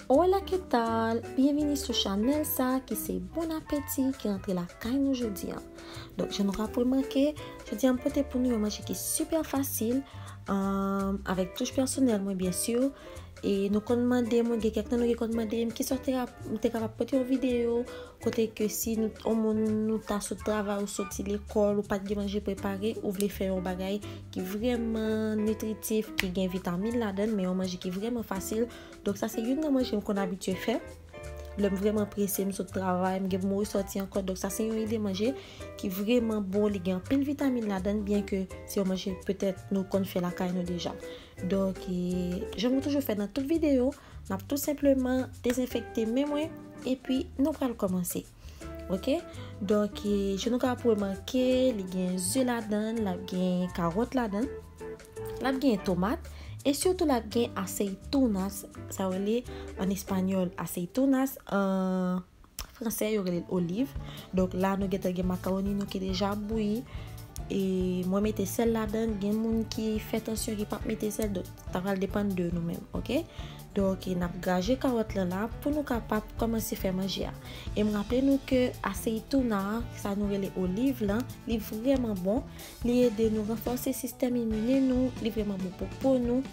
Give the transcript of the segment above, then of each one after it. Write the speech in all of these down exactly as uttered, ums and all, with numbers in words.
Hola, ¿qué tal? Byenvini sou chanèl sa ki se Bon Apeti ki rantre lakay nou jodi a. Donk, jan nou ka remake, jodi a m pote pou nou yon manje ki sipè fasil, um, avèk touch pèsonèl mwen, byen si. E nou konn mande mwen, gen kèk nan nou ki konn mande m kisa te ka, m te kapab pote yon videyo kote ke si nou, yon moun nou ta sot travay ou soti lekòl, ou pa t gen manje prepare, ou vle fè yon bagay ki vrèman nitritif, ki gen vitamin ladan l, men yon manje ki vrèman fasil. Donk, sa se youn nan manje m konn abitye fè. Lè m vrèman prese, m sot travay, m gen pou m resòti ankò. Donk, sa se yon ide manje ki vrèman bon, li gen anpil vitamin ladan l, byen ke se yon manje petèt nou konn fè lakay nou deja. Donk, e, jan mwen toujou fè nan tout videyo, m ap tou senpleman dezenfekte men mwen, epi nou pral kòmanse. Oke? Donk, e, jan nou ka remake, li gen ze ladan l, l ap gen kawòt ladan l, l ap gen tomat, e sitou l ap gen aceitunas, sa yo rele an espanyòl aceitunas, an fransè yo rele l oliv. Donk la, nou gentan gen makawoni nou ki deja bouyi. E mwen mete sèl ladan l. Gen moun ki fè tansyon ki p ap mete sèl, donk sa pral depann de nou menm, oke? Donk, n ap graje kawòt lan la pou nou kapab kòmanse fè manje a. E m raple nou ke aceituna, sa nou rele oliv lan, li vrèman bon. Li ede nou ranfòse sistèm imine nou, li vrèman bon pou po nou.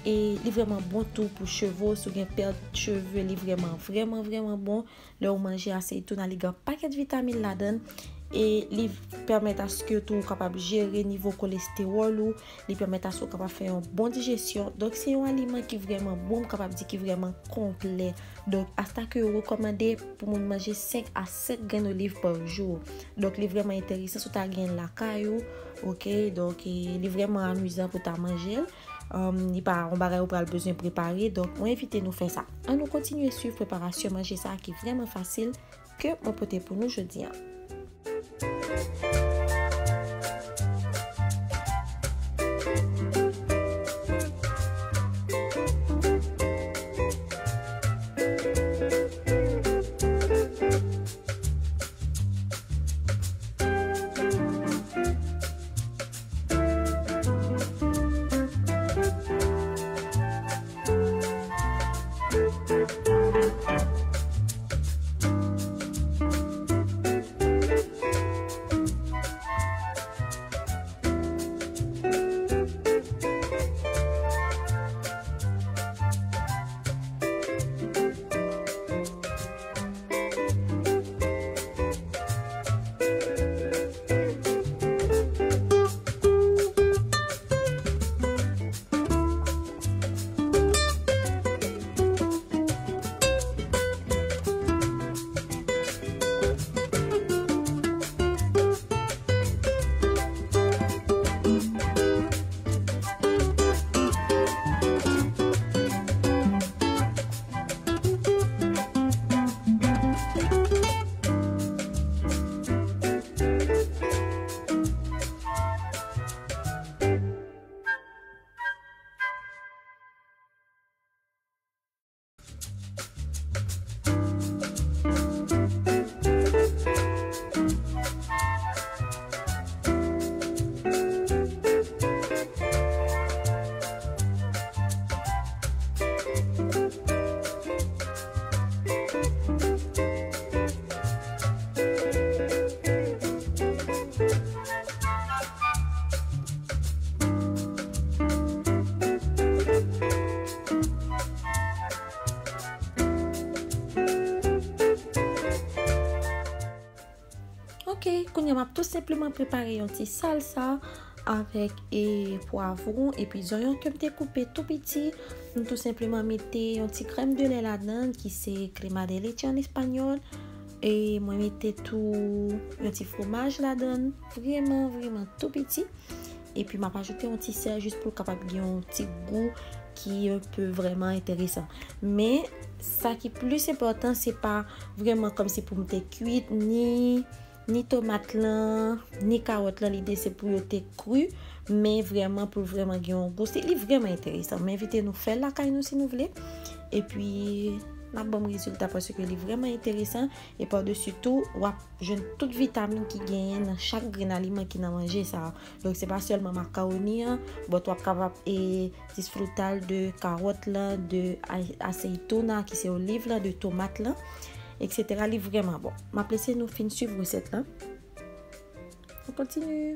E li vrèman bon tou pou cheve w, si w gen pèt cheve, li vrèman, vrèman, vrèman bon. Lè w manje aceituna, li gen pakèt vitamin ladan l. E li pèmèt aske tou ou kapab jere nivo kolestewòl ou. Li pèmèt aske ou kapab fè yon bon dijesyon. Donk, se yon aliman ki vrèman bon, m kapab di ki vrèman konplè. Donk, asta ke yo rekòmande pou moun manje senk a sèt grenn oliv pa jou. Donk, li vrèman enteresan si w ta gen l lakay ou. Oke, donk, e, li vrèman amizan pou ta manje l. Um, li pa yon bagay ou pral bezwen prepare, donk mwen envite nou fè sa. Ann nou kontinye swiv preparasyon manje sa a ki vrèman fasil ke mwen pote pou nou jodi a. Ok, kounye a m ap tou senpleman prepare yon ti salsa avèk, e, pwavwon epi zonyon ke m te koupe tou piti. M tou senpleman mete yon ti krèm de lè ladan l, ki se crema de leche an espanyòl. E mwen mete tou yon ti fwomaj ladan l, vrèman, vrèman tou piti. Epi m ap ajoute yon ti sèl jis pou l kapab gen yon ti gou ki, e, pe vrèman enteresan. Men, sa ki plis enpòtan, se pa vrèman kòmsi pou m te kuit ni, ni tomat lan, ni kawòt lan. Lide se pou yo te kri, men vrèman pou l vrèman gen yon gou. Se, li vrèman enteresan. M envite nou fè l lakay nou si nou vle. Epi, L ap ban m rezilta paske li vrèman enteresan. E padesi tou, w ap jwenn tout vitamin ki genyen nan chak grenn aliman ki nan manje sa a. Donk, se pa sèlman makawoni an, but w ap kapab e disfruta l de kawòt lan, de a-, aseytona ki se oliv lan, de tomat lan, etsetera. Li vrèman bon. M ap lese nou fin swiv resèt lan. On continue.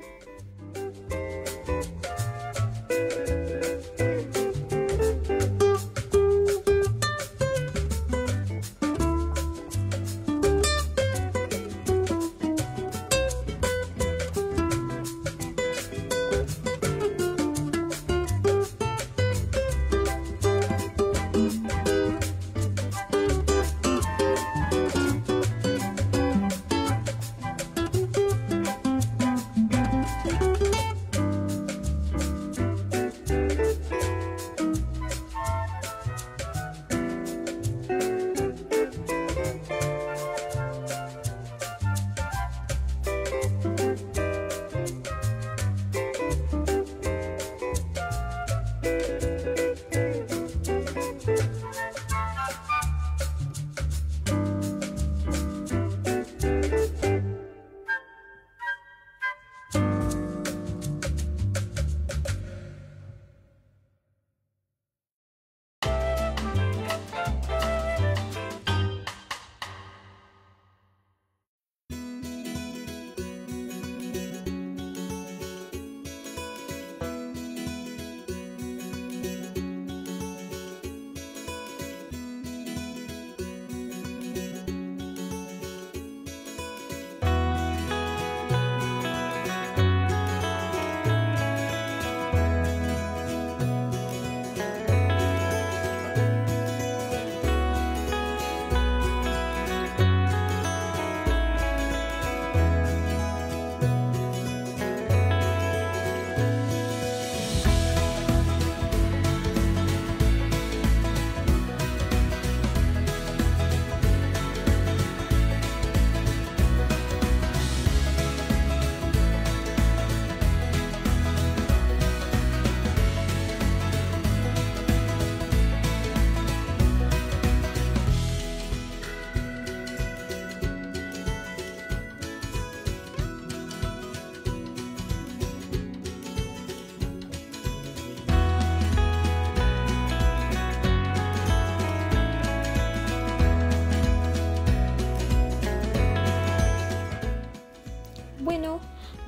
Bueno,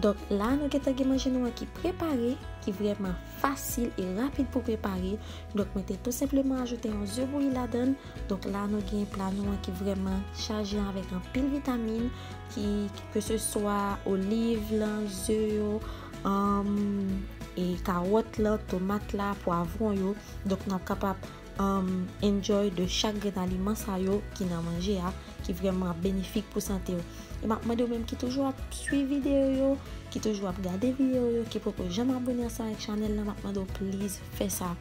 donk la nou gentan gen manje nou an ki prepare, ki vrèman fasil e rapid pou prepare. Donk mwen te tou senpleman ajoute yon ze bouyi ladan l. Donk la nou gen pla nou an ki vrèman chaje avèk anpil vitamin, ki, ke se swa oliv lan, ze yo, um, e kawòt lan, tomat la, pwavwon yo. Donk n ap kapab um, enjoy de chak grenn aliman sa yo ki nan manje a, ki vrèman benefik pou sante w. E m ap mande w menm ki toujou ap swiv videyo yo, ki toujou ap gade videyo yo, ki poko janm abone ansanm avèk chanèl lan, m ap mande w please fè sa.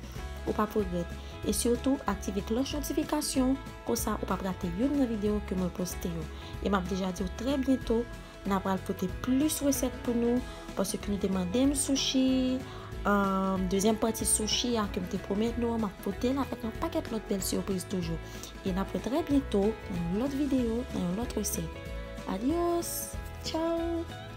Ou p ap regrèt. E sitou, aktive klòch notifikasyon, konsa ou p ap rate youn nan videyo ke mwen poste yo. E m ap deja di w trè byento, n a pral pote plis resèt pou nou, paske nou te mande m sushi, um, dezyèm pati sushi a ke m te pwomèt nou an, m ap pote l avèk yon pakèt lòt bèl sipriz toujou. E n ap wè trè byento nan yon lòt videyo, nan yon lòt resèt. Adios! Tchao!